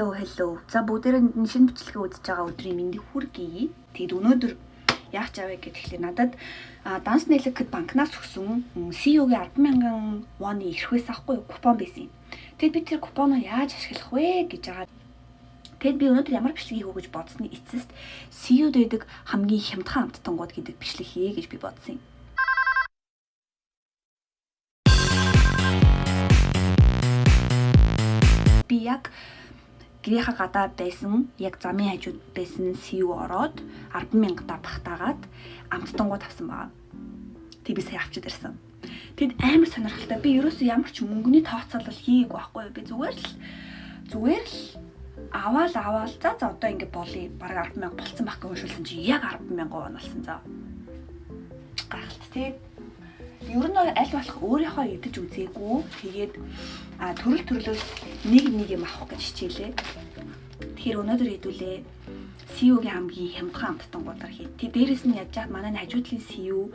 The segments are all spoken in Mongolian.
Hello, hello. За, бүгдээрээ шинэ бичлэгээ үзэж байгаа өдрийн мэндийг хүргэе. Тэгэд өнөөдөр яах чавэ гэхээр надад данс нэлэг гэд банкнаас өгсөн CU-гийн 10,000 воны эрх байсан ахгүй юу? Купон байсан юм. Тэгэд би тэр купоноо яаж ашиглах вэ гэж байгаа. Тэгэд би өнөөдөр ямар бичлэг хийх үү гэж бодсны эцэст CU-д байдаг хамгийн хямдхан амттангууд гэдэг бичлэг хийе гэж би бодсон юм. Би яг гэрийнхаа гадаа байсан, яг замын хажууд байсан CU ороод 10,000 та багтаагаад амттангууд авсан байгаа. Тэг би сая авчид ирсэн. Тэгэд амар сонирхолтой. Би ерөөсөө ямар ч мөнгөний тооцоолол хийгээгүй байхгүй юу? Би зүгээр л аваал аваал, за за, одоо ингэ болъё. Бараг 10,000 болцсон байх гэж уншуулсан чи яг 10,000 вон болсон, за. Гайхалтай, тий. Ер нь аль болох өөрийнхөө идэж үзээгүй. Тэгээд төрөл төрлөөс нэг нэг юм авах гэж хичээлээ. Тэгэхээр өнөөдөр хэдүүлээ CU-гийн хамгийн хямдхан амттангуудаар хий. Тэг дээрэс нь яаж яхад манай хажуудлын CU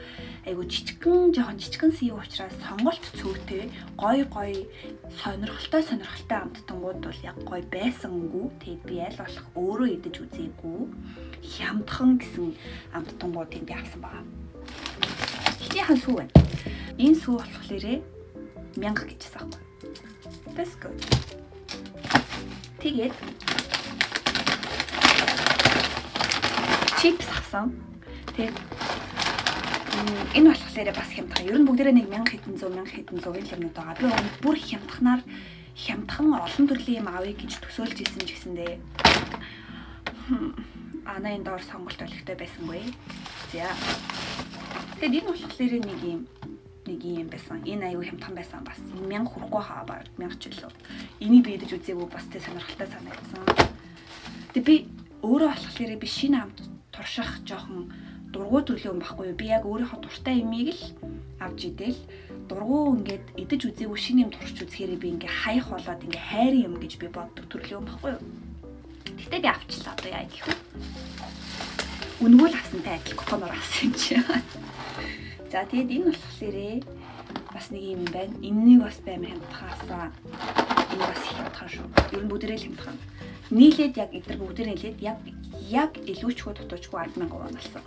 айгу жижигхэн, жоохон жижигхэн CU учраас сонголт цөөтэй, гой гой, сонирхолтой сонирхолтой амттангууд бол яг гой байсангүй. Тэгэд би аль болох өөрөө идэж үзээгүй хямдхан гэсэн амттангуудыг би авсан байгаа. Эхнийхэн сүү байна. Энэ сүү болохоор 1000 гэжсэн аахгүй. That's good. Тэгээд чипс авсан. Тэгээд энэ болохоор бас хямдхан. Ер нь бүгдээрээ нэг 1000 хэдэн зуун, 1000 хэдэн зуун юмнууд байгаа. Би бүр хямдханаар хямдхан олон төрлийн юм авъя гэж төсөөлж исэн ч гэсэндээ ана энэ доор сонголт олигтой байсангүй. За. Тэгээд энэ болохоор нэг юм байсан. Энэ аюу хямдхан байсан бас. 1000 хүрэхгүй хаа, баг 1000 ч үлээ. Энийг би идэж үзээгүй, бас тэ сонирхолтой санагдсан. Тэгээд би өөрөө болохоор би шинэ амт турших жоохон дургуй төрлийн юм байхгүй юу? Би яг өөрийнхөө дуртай юмыг л авч идэл, дургуй ингээд идэж үзээгүй шинэ юм турш үзэхээрээ би ингээ хаях болоод ингээ хайрын юм гэж би боддог төрлийн юм байхгүй юу? Гэтэ би авчлаа, одоо яа гэх вэ? Үнэгүй л авсантай адил, купоноор авсан юм чи. За, тэгээд энэ болохоор бас нэг юм байна. Энэнийг бас баймар хямдхан авсан. Энэ бас их хямдхан шүү. Ер нь бүгдээрээ л хямдхан. Нийлээд яг эдгээр бүгдээр нийлээд яг илүүчгүй дутуучгүй 10,000 вон болсон.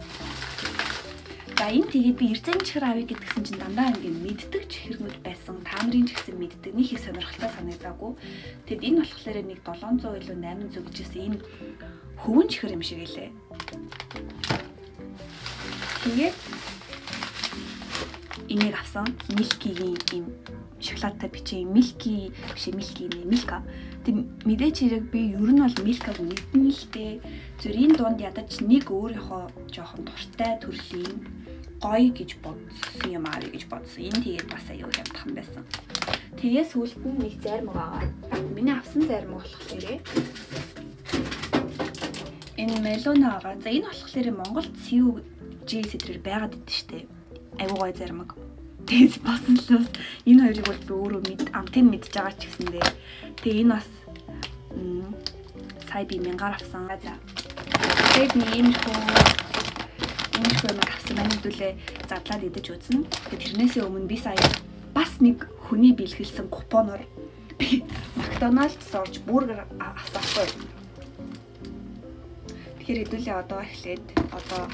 За, энэ тэгээд би эрзэн чихэр авъя гэдгсэн чинь дандаа ингэ мэддэг чихэрнүүд байсан. Та нарын ч гэсэн мэддэг. Нэг их сонирхолтой санагдаагүй. Тэгэд энэ болохоор нэг 700 илүү 800 гэжсэн ийм хөвөн чихэр юм шиг илээ. Тэгээд энийг авсан. Milky-гийн ийм шоколадтай бичээ. Milky биш, Milky нэ, Milka. Тэг мэдээч хэрэг би ер нь бол Milka-г мэднэ л дээ. Зүрийн дунд ядаж нэг өөрийнхөө жоохон дуртай төрлийн гоё гэж бодсон юм авъя гэж бодсон. Энэ тэгээд бас аюу хямдхан байсан. Тэгээ сүүлд нь нэг зайрмаг байгаа. Миний авсан зайрмаг болохоор энэ Melona байгаа. За, энэ болохоор Монголд CU J сэтрээр байгаад идэв штэ. Айгуу гоё зайрмаг. Тэгээд бас л энэ хоёрыг бол би өөрөө мэд амтыг мэдж байгаа ч гэсэндээ. Тэгээ энэ бас сая би мянгаар авсан. За. Тэгээд нэг иймэрхүү юм авсан маань хэдүүлээ задлаад идэж үзнэ. Тэгээд тэрнээсээ өмнө би сая бас нэг хүний бэлгэлсэн купоноор би McDonald's орж бургер авсан байхгүй. Тэгэхээр хэдүүлээ одоо эхлээд одоо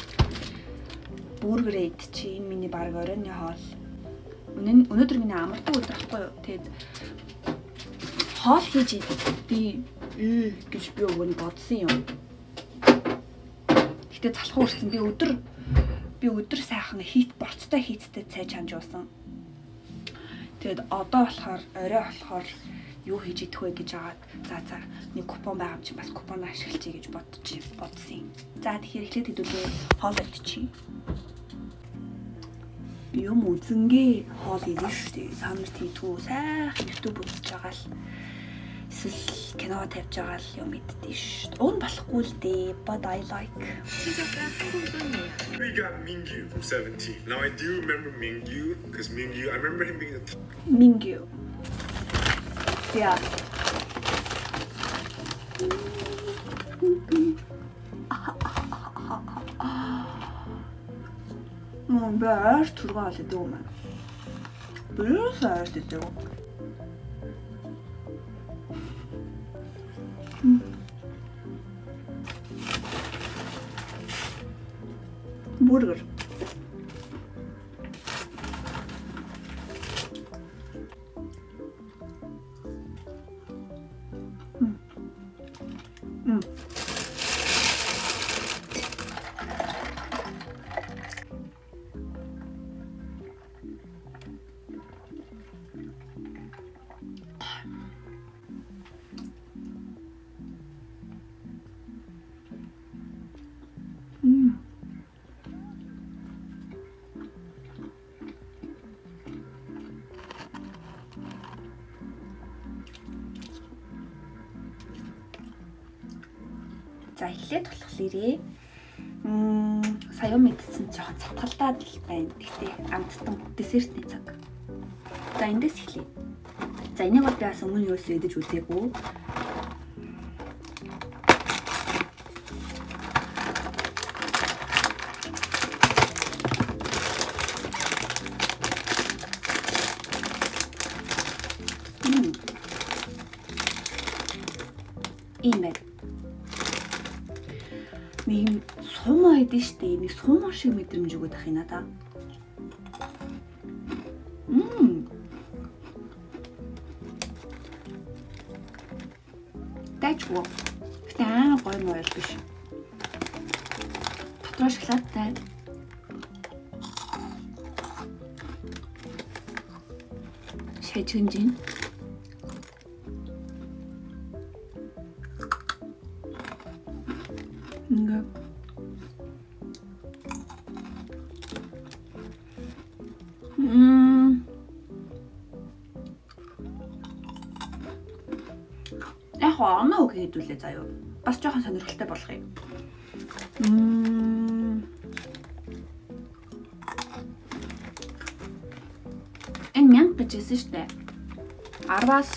бургер идчихье. Энэ миний баг оройн хоол. Өнөөдөр миний амардаг өдөр ахгүй юу? Тэгээд хоол хийж идээ гэж би өгөн бодсон юм. Гэтэ залхуу үрсэн. Би өдөр сайхан хийт борцтой хийцтэй цай чанж уусан. Тэгээд одоо болохоор орой болохоор юу хийж идэх вэ гэж агаад, за за, нэг купон байгаа юм чинь бас купоноо ашиглачих гэж бодсон юм. За, тэгэхээр эхлээд хэдүүлээ хоол идчихье. Би юм үзэнгээ хоол идэн шүү дээ. Та нар тийдгүү, сайхан YouTube үзэж байгаа л эсвэл кино тавьж байгаа л юм иддэг шүү дээ. Уг нь болохгүй л дээ. But I like. We got Mingyu from 17. Now I do remember Mingyu because Mingyu, I remember him being the top Mingyu. За. Мөн би ойр түргэн хоол идэв юм аа. Би юусаа ойр идэв. Бургер. За эхлээд болохоор сая мэдсэн жоохон цатгалдаад л байна. Гэхдээ амттан десертний цаг. За эндээс эхлэе. За энийг бол би бас өмнө юус идэж үзээгүй. Ийм байна. Нэг юм сумаа идэв штэ. Нэг сумаа шиг мэдрэмж өгöd ах юм надаа. Дайчгүй. Гэтэ аа гоё моёл биш. Дотроо шоколадтай. Шажигнжин. Ингээ. Яг оноо үг хэдүүлээ заяа. Бас жоохон сонирхолтой болох юм. Энэ 1000 гэж хэлсэн шүү дээ. 10-аас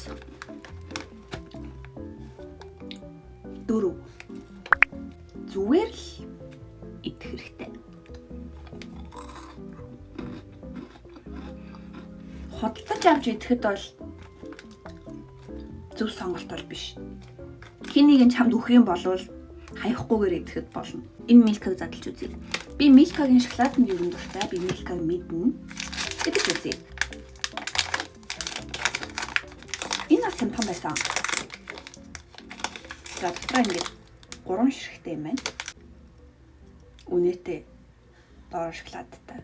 4. Зүгээр л идэх хэрэгтэй. Худалдаж авч идэхэд бол зөв сонголт бол биш. Хин нэгэн чамд өгөх юм болвол хаяхгүйгээр идэхэд болно. Энэ Милкаг задлж үзье. Би Милкагийн шоколаданд юу дуртай. Би Милкаг мэднэ. Идэж үзье. Энэ бас симптом байсан. За дотроо ингээд 3 ширхтээ юм байна. Үнэтэй доор шоколадтай.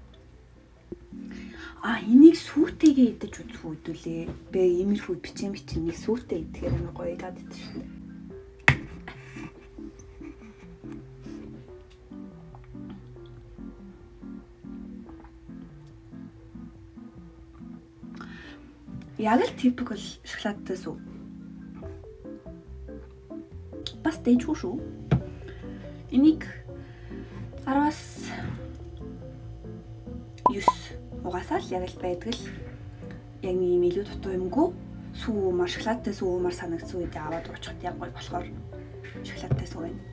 А энийг сүүтэйгээ идэж үзэх үүдүүлээ. Би иймэрхүү бичэн бичэн нэг сүүтэй идэхээр амар гоё идаад идэж шүү дээ. Яг л typical шоколадтай сүү. Бас дэжгүй шүү. Энийг 10-аас 9 угаасаа л яг л байдаг л яг нэг юм илүү дутуу юмгүй сүү уумар шоколадтай сүү уумар санагдсан үед аваад уучхад яг гоё болохоор шоколадтай сүү байна.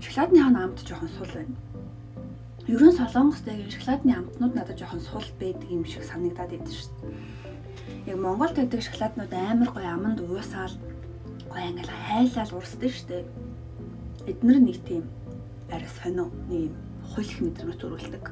Шоколадны амт жоохон сул байна. Ерөн солонгостэйгийн шоколадны амтнууд надад жоохон сул байдаг юм шиг санагдаад идэв шүү дээ. Яг Монголд байдаг шоколаднууд амар гоё аманд уусаал гоё ингээл хайлал урсдаг шүү дээ. Эднэр нэг тийм арай сонио нэг юм хуйлах мэдрэмж төрүүлдэг.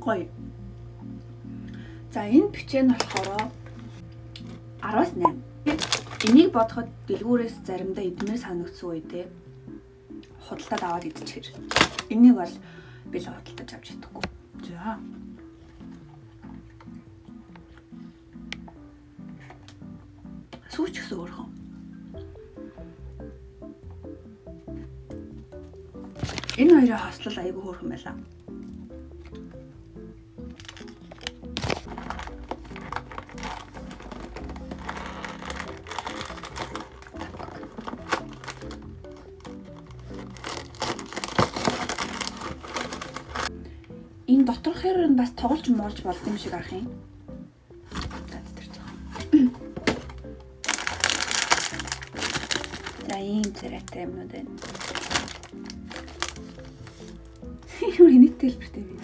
Гоё. За энэ бичээ нь болохоор 10-аас 8. Энийг бодоход дэлгүүрээс заримдаа идмээр санагдсан үедээ худалдаад аваад идчихэр. Энийг бол би л худалдаж авч идэхгүй. За. Сүүч гэсэн өөрхөн. Энэ хоёрын хослол айгүй хөөрхөн байлаа. Энэ доторхоор нь бас тоглож муулж болд юм шиг арах юм. За тэр жоохон. За, ийм царайтай юмнууд байна. Юу инээдтэй хэлбэртэй юм.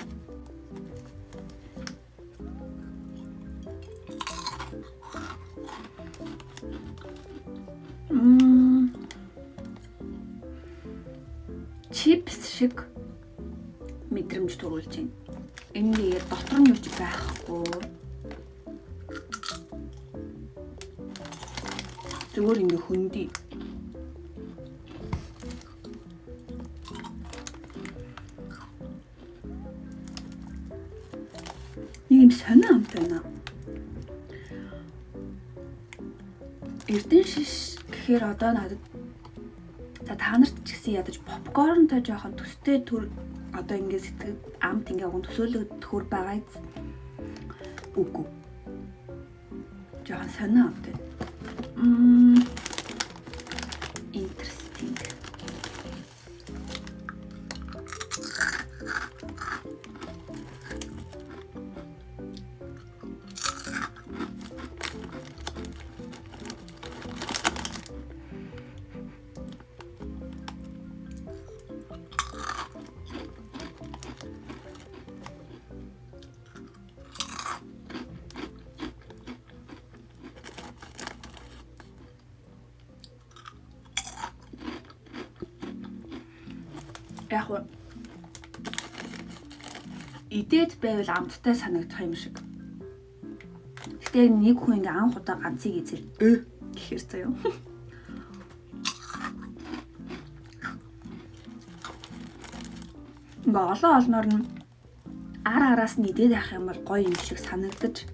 Чипс шиг мэдрэмж төрүүлж байна. Энэ нэгээр дотор нь юу ч байхгүй. Зүгээр ингээ хөндөй. Нэг юм сонио амт байна. Эрдэнэ шиш гэхээр одоо надад за та нарт ч гэсэн ядаж попкорнтой жоохон төстэй төр одоо ингээ сэтгэл амт ингээ уг төсөөлөгдөхөр байгаа биз? Үгүй. Жоохон сонио амт байна. Interesting. Яг уу идээд байвал амттай санагдах юм шиг. Гэтэ нэг хүн ингээ анх удаа ганцыг эзэл гэхэр заяа. Ингээ олон олноор нь ар араас нь идээд явах юм бол гоё юм шиг санагдаж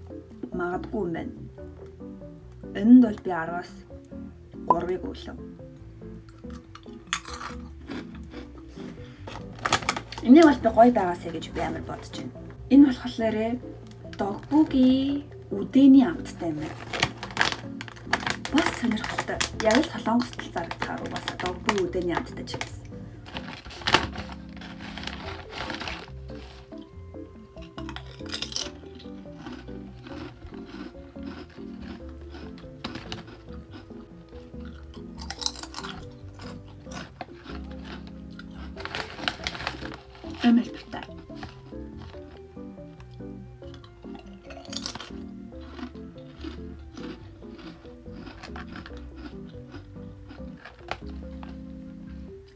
магадгүй юм байна. Энэнд бол би 10-аас 3-ыг өглөө. Энийг бол би гоё байгаасай гэж би амар бодож байна. Энэ болохоор догбуги үдээний амттай юм байна. Бас сонирхолтой. Яг л Солонгост л зарагдахаар угаасаа догбуги үдээний амттай чипс. Амар дуртай.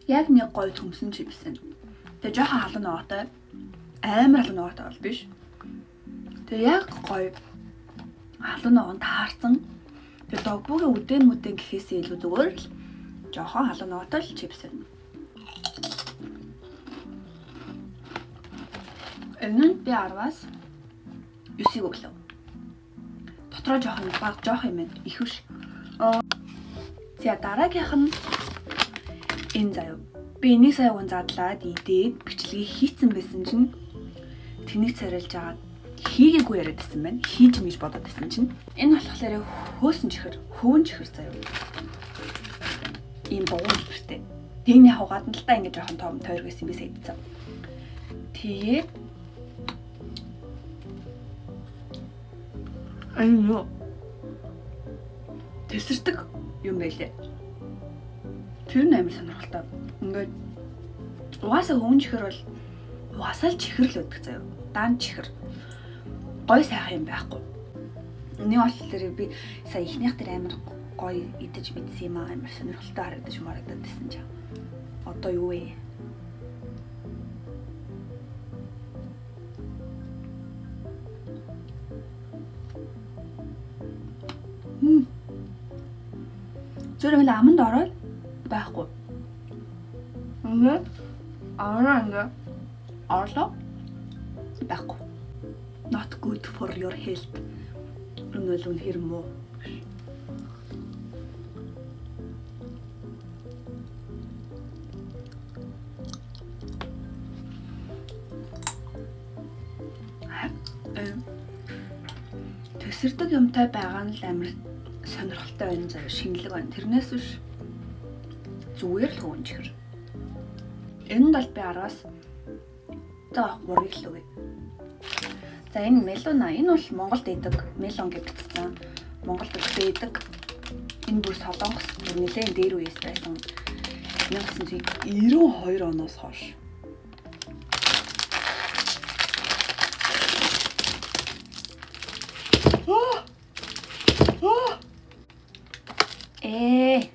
Яг нэг гоё төмсөн чипс юм. Тэгээ жоохон халуун ногоотой. Амар халуун ногоотой бол биш. Тэгээ яг гоё халуун ногоон таарсан. Тэгээ догбугийн үдэн мүдэн гэхээсээ илүү зүгээр л жоохон халуун ногоотой л чипс юм. Энэнд би 10-аас 9-ийг өглөө. Дотроо жоохон баг жоох юм байна. Их биш. За, дараагийнх нь энэ заяа. Би энийг сая уган задлаад идээд бичлэгийг хийцэн байсан чинь тэнэг царайлж агаад хийгээгүй яриад байсан байна. Хийж юм гэж бодоод байсан чинь энэ болохоор хөөсөн чихэр, хөвөн чихэр заяа. Ийм бугуун хэлбэртэй. Тэгний яг гадна л та ингэ жоохон том тойргоос юм би сая идсэн. Тэгээд энэ юу? Тэсэрдэг юм байлээ. Тэр нь амар сонирхолтой. Ингээд угаасаа хөвөн чихэр бол угаасаа л чихэр л өгдөг заяа. Даан чихэр. Гой сайхан юм байхгүй. Нэг болохоор би сая ихнийх дээр амар гоё идэж мэдсэн юм аа, амар сонирхолтой харагдаж марагдаад байсан чинь. Одоо юу вэ? Зүгээр ингээл аманд ороод байхгүй. Ингээд араа ингээ орлоо байхгүй. Not good for your health. Энэ бол үнэхэр муу. Төсөрдөг юмтай байгаа нь л амар сонирхолтой байна заяа, шинэлэг байна. Тэрнээс биш зүгээр л хөвөн чихэр. Энд бол би 10-аас за 3-ыг л өгье. За, энэ мелона, энэ бол Монголд идэг мелон гэж бичсэн. Монголд байдаг. Энэ бүр Солонгос бүр нэлээд дээр үеэс байсан. 1992 оноос хойш. Ээ.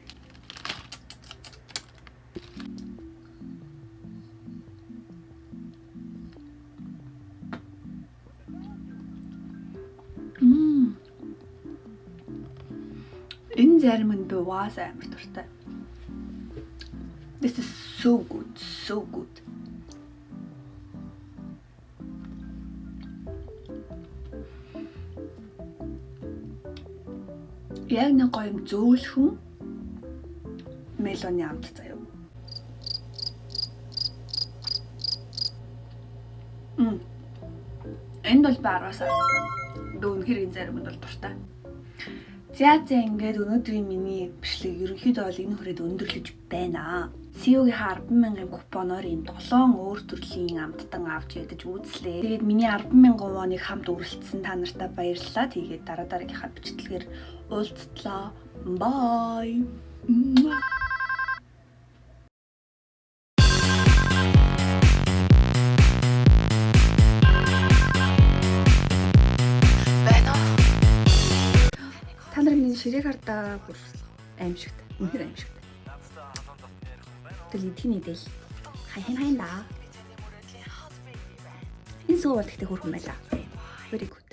Энэ зарим нь би угаас амар дуртай. This is so good, so good. Яг нэг гоё юм зөөлхөн melon ы амт заяа. Энд бол би 10-аас 10. Би үнэхээр энэ заримд бол дуртай. За за, ингээд өнөөдрийн миний бичлэг ерөнхийдөө бол энэ хүрээд өндөрлөж байна. CU-гийн 10,000 купоноор ийм 7 өөр төрлийн амттан авч ядаж үзлээ. Тэгээд миний 10,000 воныг хамт өрөлдсөн та нартай баярлалаа. Тэгээд дараа дараагийнхаа бичлэгээр уулзтлаа. Bye. Mwah. Байна уу? Та нар миний ширээг хардаа бүр аимшигт. Үнэхээр аимшигт. Тэгэл идэх нь идэл. Хай хай да. Энэ сүү бол гэхдээ хөөрхөн байлаа. Very good.